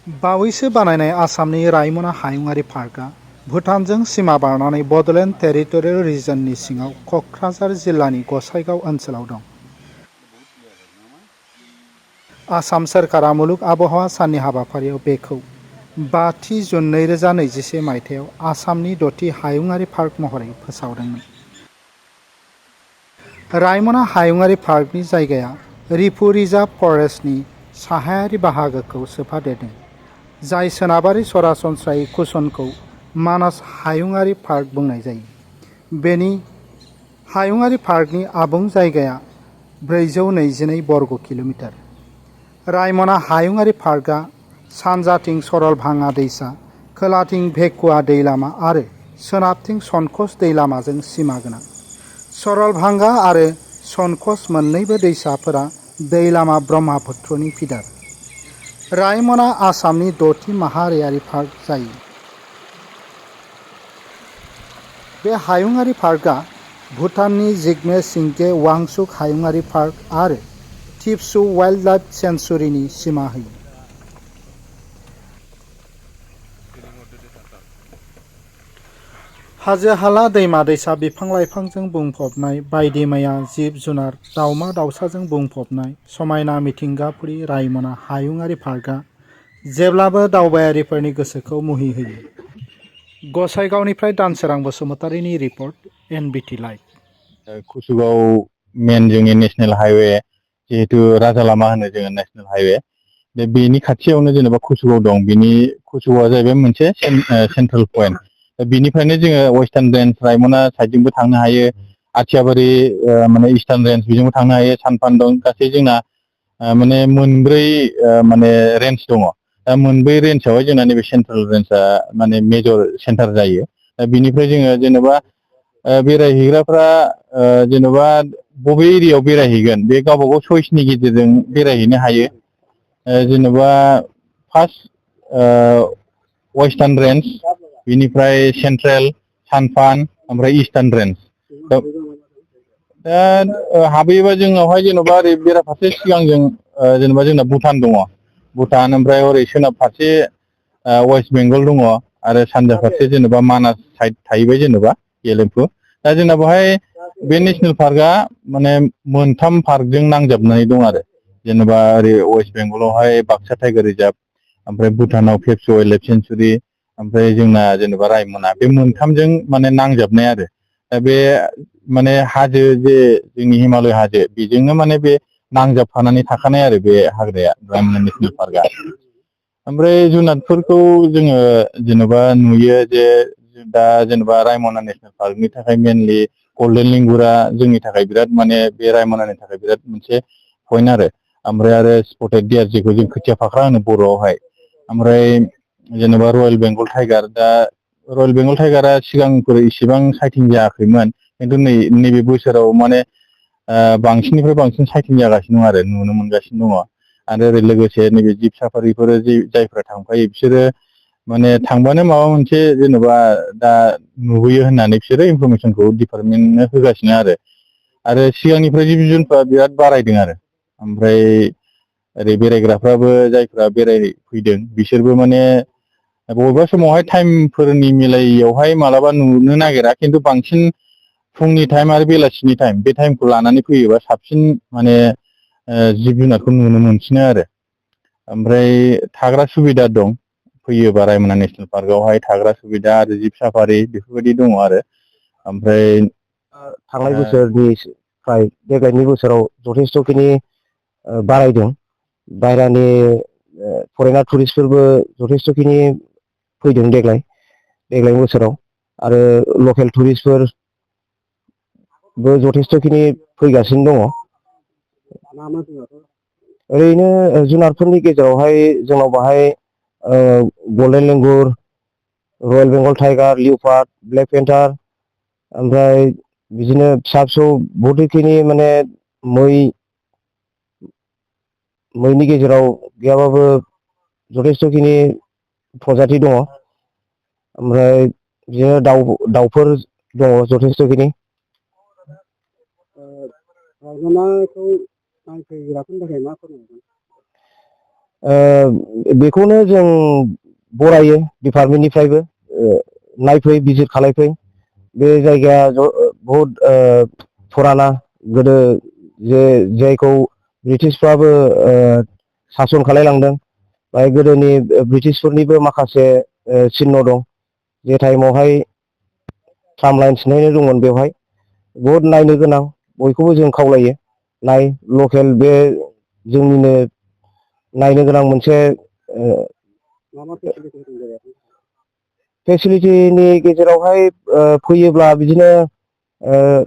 बावैसो बानायनाय आसामनि रायमना हायुङारि पार्कआ भुटानजों सिमा बारनानै बड'लेण्ड टेरिटरियेल रिजननि सिङाव क'क्राझार जिल्लानि गसाइगाव ओनसोलाव दं। आसाम सोरखारा मुलुग आबहावा साननि हाबाफारियाव बेखौ 5 जुन 2021 मायथाइयाव आसामनि 6थि हायुङारि पार्क महरै फोसावदोंमोन। रायमना हायुङारि पार्कनि जायगाया रिफु रिजार्भ फरेस्टनि साहायारि बाहागोखौ सोफादेरदों, जाय सोनाबारि सरासनस्रायै कुसनखौ मानास हायुङारि पार्क बुंनाय जायो। बेनि हायुङारि पार्कनि आबुं जायगाया 422 बर्ग किल'मिटार। रायमना हायुङारि पार्कआ सानजाथिं सरलभाङा दैसा, खोलाथिं भेकुवा दै लामा आरो सोनाबथिं सनकस दै लामाजों सिमा गोनां। सरलभाङा आरो सनकस मोन्नैबो दैसाफोरा दै लामा ब्रह्मपुत्रनि फिडार। रायमना आसामनि 6थि माहारियारि पार्क जायो। बे हायुङारि पार्कआ भुटाननि 𝙉𝘽𝙏 𝙇𝙞𝙫𝙚 हायुङारि पार्क आरो टिपसु वाइल्डलाइफ सेंचुरीनि सिमा होयो। हाजो-हाला, दैमा-दैसा, बिफां-लाइफांजों बुंफबनाय, बायदि मैया जिब-जुनार, दाउमा-दाउसाजों बुंफबनाय समायना मिथिंगाफुरि रायमना हायुङारि पार्कआ जेब्लाबो दावबायारिफोरनि गोसोखौ मुहि होयो। गसाइगावनिफ्राय दानसोरां बसुमतारिनि रिपर्ट, NBT लाइभ। कुसुगाव मेन जोंनि नेशनेल हाइवे, जिहेतु राजा लामा होनो जोङो नेशनेल हाइवे, बेनि खाथियावनो जेनेबा कुसुगाव दं। बिनि कुसुगावआ जाहैबाय मोनसे सेन्ट्रेल पइन्ट। बिनिफ्रायनो जोङो वेस्टार्न रेन्ज रायमना साइडजोंबो थांनो हायो, आथियाबारि माने इस्टार्न रेन्ज बेजोंबो थांनो हायो, सानपान दं। गासै जोंना माने मोनब्रै माने रेन्ज दङ। दा मोनब्रै रेन्जआवहाय जोंना नैबे सेन्ट्रेल रेन्जआ माने मेजर सेन्टार जायो। दा बिनिफ्राय जोङो जेनेबा बेरायहैग्राफ्रा जेन'बा बबे एरियायाव बेरायहैगोन बे गावबा गाव चइसनि गेजेरजों बेरायहैनो हायो। जेन'बा फार्स्ट वेस्टार्न रेन्ज, बिनिफ्राय सेन्ट्रेल, सानपान, ओमफ्राय इस्टार्न रेन्ज। दा हाबहैयोबा जोंनावहाय जेन'बा ओरै बेराफारसे सिगांजों जेनेबा जोंना भुटान दङ। भुटान, ओमफ्राय ओरै सोनाब फारसे वेस्ट बेंगल दङ, आरो सानजा फारसे जेनेबा मानास साइड थाहैबाय जेनेबा गेलेमफु। दा जोंना बेवहाय बे नेसनेल पार्कआ माने मोनथाम पार्कजों नांजाबनानै दं आरो। जेनेबा ओरै वेस्ट बेंगलावहाय बाक्सा टाइगार रिजार्भ, ओमफ्राय भुटानाव पेपसु वाइल्डलाइफ सेंचुरी, ओमफ्राय जोंना जेनेबा रायमना, बे मोनथामजों माने नांजाबनाय आरो। दा बे माने हाजो, जे जोंनि हिमालय हाजो, बेजोंनो माने बे नांजाबफानानै थाखानाय आरो बे हाग्राया, रायमना नेसनेल पार्कआ। ओमफ्राय जुनादफोरखौ जोङो जेनेबा नुयो जे दा जेनेबा रायमना नेसनेल पार्कनि थाखाय मेनलि गल्डेन लेंगुरा जोंनि थाखाय बिराद, माने बे रायमनानि थाखाय बिराद मोनसे पइन्ट आरो। ओमफ्राय आरो स्पटेड डियार, जेखौ जों खोथिया फाख्रा होनो बर'आवहाय। ओमफ्राय जेनेबा रयेल बेंगल टाइगार। दा रयेल बेंगल टाइगारा सिगांफोर इसेबां साइटिं जायाखैमोन, खिन्थु नैबे बोसोराव माने बांसिननिफ्राय बांसिन साइटिं जागासिनो दं आरो, नुनो मोनगासिनो दङ। आरो ओरै लोगोसे नैबे जिब साफारिफोर जायफ्रा थांफायो, बिसोरो माने थांबानो माबा मोनसे जेनेबा दा नुबोयो होननानै बिसोरो इनफरमेसनखौ डिपार्टमेन्टनो होगासिनो आरो सिगांनिफ्राय जिब जुनफ्रा बिराद बारायदों आरो। ओमफ्राय ओरै बेरायग्राफ्राबो जायफ्रा बेरायफैदों बिसोरबो माने बबेबा समावहाय टाइमफोरनि मिलायियावहाय मालाबा नुनो नागिरा, खिन्थु बांसिन फुंनि टाइम आरो बेलासिनि टाइम, बे टाइमखौ लानानै फैयोबा साबसिन माने जिब जुनारखौ नुनो मोनसिनो आरो। ओमफ्राय थाग्रा सुबिदा दं, फैयोबा रायमना नेसनेल पार्कआवहाय थाग्रा सुबिदा आरो जिब साफारि बेफोरबायदि दङ आरो। ओमफ्राय थांनाय बोसोरनिफ्राय देग्लायनि बोसोराव जथेस्थ'खिनि बारायदों। बायहेरानि फरेनार टुरिस्टफोरबो जथेस्थ'खिनि फैदों देग्लायनि बोसोराव, आरो लकेल टुरिस्टफोरबो जथेस्थ'खिनि फैगासिनो दङ। ओरैनो जुनारफोरनि गेजेरावहाय जोंनाव बाहाय गल्डेन लेंगुर, रयेल बेंगल टाइगार, लिउपार्ड, ब्लेक पेन्टार, ओमफ्राय बिदिनो फिसा फिसौ बहुदखिनि माने मैनि गेजेराव गैयाबाबो जथेस्थ'खिनि प्रजाति दङ। ओमफ्राय बिदिनो दाउफोर दङ जथेस्थ'खिनि। बेखौनो जों बरायो डिपार्टमेन्टनिफ्रायबो नायफै भिजिट खालायफै बे जायगाया बहुद फुराना गोदो जायखौ ब्रिटिशफ्राबो सासन खालायलांदों बाय गोदोनि ब्रिटिशफोरनिबो माखासे चिह्न दं जे टाइमावहाय ट्राम लाइन सिनायनाय दंमोन बेवहाय बहुद नायनो गोनां बयखौबो जों खावलायो नाय लकेल बे जोंनिनो नायनो गोनां मोनसे फेसिलिटिनि गेजेरावहाय फैयोब्ला बिदिनो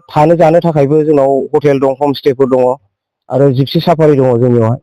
थानो जानो थाखायबो जोंनाव हटेल दं हमस्टेफोर दङ आरो जिपसि साफारि दङ जोंनियावहाय